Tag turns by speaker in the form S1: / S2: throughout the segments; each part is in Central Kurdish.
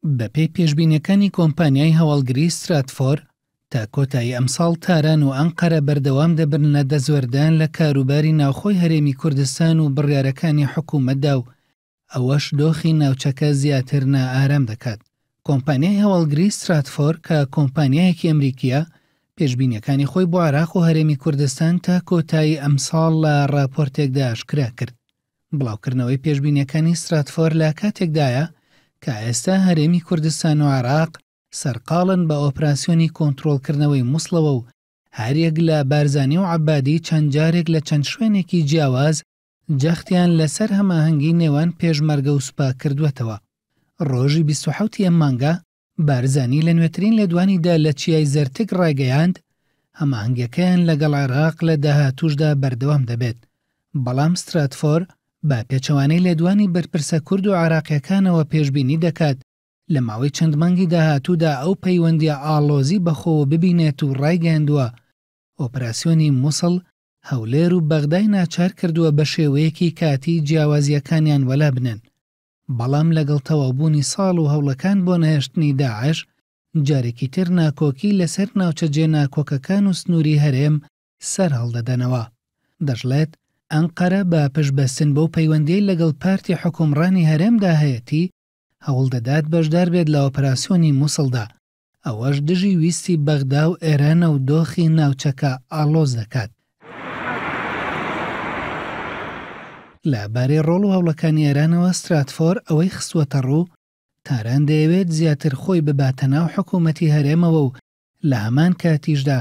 S1: بەپێی پێشبینییەکانی کۆمپانیای هەواڵگری ستراتفۆر، تا کۆتایی ئەمساڵ تاران و ئەنقەرە بەردەوام دەبن لە دەستوەردان لە کاروباری ناوخۆی هەرێمی کوردستان و بڕیارەکانی حکومەتدا و ئەوەش دۆخی ناوچەکە زیاتر نائارام دەکات. کۆمپانیای هەواڵگری ستراتفۆر کە کۆمپانیایەکی ئەمریکییە، پێشبینییەکانی خۆی بۆ عێراق و هەرێمی کوردستان تا کۆتایی ئەمساڵ لە ڕاپۆرتێکدا ئاشکرا کرد. بڵاوکردنەوەی پێشبینییەکانی ستراتفۆر لە کاتێکدایە کە ئێستا هەرێمی کوردستان و عێراق سەرقاڵن بە ئۆپراسیۆنی کۆنترۆڵکردنەوەی موسڵەوە و هەریەک لە بارزانی و عەبادی چەند جارێک لە چەند شوێنێکی جیاواز جەختیان لەسەر هەماهەنگی نێوان پێشمەرگە و سوپا کردووەتەوە. ڕۆژی 27 ی ئەم مانگە، بارزانی لە نوێترین لێدوانیدا لە چیای زەرتک ڕایگەیاند، هەماهەنگیەکەیان لەگەڵ عێراق لە داهاتووشدا بەردەوام دەبێت، بەڵام ستراتفۆر بە پێچەوانەی لێدوانی بەرپرسە کورد و عێراقیەکانەوە پێشبینی دەکات لە ماوەی چەند مانگی داهاتوودا ئەو پەیوەندیە ئاڵۆزی بەخۆوە ببینێت و ڕایگەیاندووە ئۆپراسیۆنی موسڵ هەولێر و بەغدای ناچار کردووە بە شێوەیەکی کاتی جیاوازییەکانیان وەلا بنێن، بەڵام لەگەڵ تەواوبوونی ساڵ و هەوڵەکان بۆ نەهێشتنی داعش، جارێکی تر ناکۆکی لەسەر ناوچە جێناکۆکەکان و سنووری هەرێم سەرهەڵدەدەنەوە. دەشڵێت، ئەنقەرە بە پشتبەستن بەو پەیوەندییەی لەگەڵ پارتی حوکمڕانی هەرێمدا هەیەتی، هەوڵدەدات بەشداربێت لە ئۆپراسیۆنی موسڵدا، ئەوەش دژی ویستی بەغدا و ئێرانە و دۆخی ناوچەکە ئاڵۆز دەکات. لە بارەی ڕۆڵ و هەوڵەکانی ئێرانەوە ستراتفۆر ئەوەی خستووەتەڕوو، تاران دەیەوێت زیاتر خۆی بباتە ناو حکوومەتی هەرێمەوە و لە هەمان کاتیشدا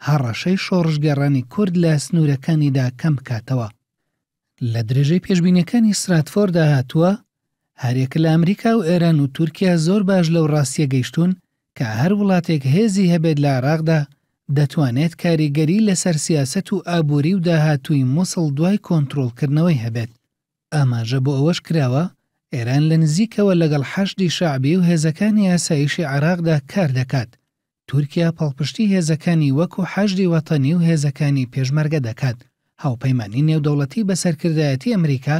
S1: هەڕەشەی شۆڕشگێڕانی کورد لە سنوورەکانیدا کەم بکاتەوە. لە درێژەی پێشبینیەکانی ستراتفۆردا هاتووە، هەریەکە لە ئەمریکا و ئێران و تورکیا زۆر باش لەو ڕاستیە گەیشتوون کە هەر وڵاتێک هێزی هەبێت لە عێراقدا دەتوانێت کاریگەری لەسەر سیاسەت و ئابووری و داهاتووی موسڵ دوای کۆنترۆڵکردنەوەی هەبێت. ئاماژە بۆ ئەوەش کراوە، ئێران لە نزیکەوە لەگەڵ حەشدی شەعبی و هێزەکانی ئاسایشی عێراقدا کار دەکات، تورکیا پاڵپشتی هێزەکانی وەکو حەشدی وەتەنی و هێزەکانی پێشمەرگە دەکات، هاوپەیمانی نێودەوڵەتی بە سەرکردایەتی ئەمریکا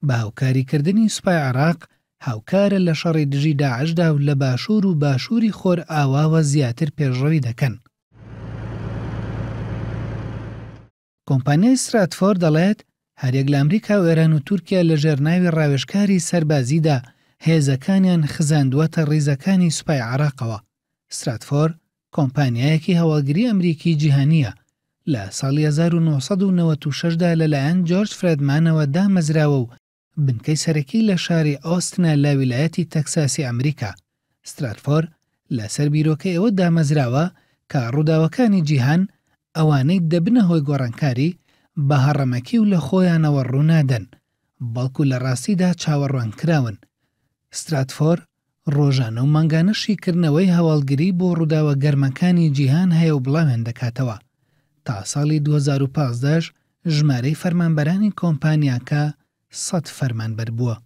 S1: بە هاوکاریکردنی سوپای عێراق هاوکارە لە شەڕی دژی داعشدا و لە باشوور و باشووری خۆرئاواوە زیاتر پێشڕەوی دەکەن. کۆمپانیای ستراتفۆر دەڵێت، هەریەک لە ئەمریکا و ئێران و تورکیا لەژێر ناوی ڕاوێژکاری سەربازیدا هێزەکانیان خزاندووەتە ڕیزەکانی سوپای عێراقەوە. ستراتفۆر کۆمپانیایەکی هەواڵگری ئەمریکی جیهانییە، لە ساڵی 1996 دا لەلایەن جۆرج فرێدمانەوە دامەزراوە و بنکەی سەرەکی لە شاری ئۆستنە لە ویلایەتی تەکساسی ئەمریکا. ستراتفۆر لەسەر بیرۆکەی ئەوە دامەزراوە کە ڕووداوەکانی جیهان، ئەوانەی دەبنە هۆی گۆڕانکاری، بە هەڕەمەکی و لە خۆیانەوە ڕوونادەن، بەڵکو لە ڕاستیدا چاوەڕوانکراون. ستراتفۆر ڕۆژانە و مانگانە شیکردنەوەی هەواڵگری بۆ ڕووداوە گەرمەکانی جیهان هەیە و بڵاویان دەکاتەوە. تا ساڵی 2015 ژمارەی فەرمانبەرانی کۆمپانیاکە سەد فەرمانبەر بووە.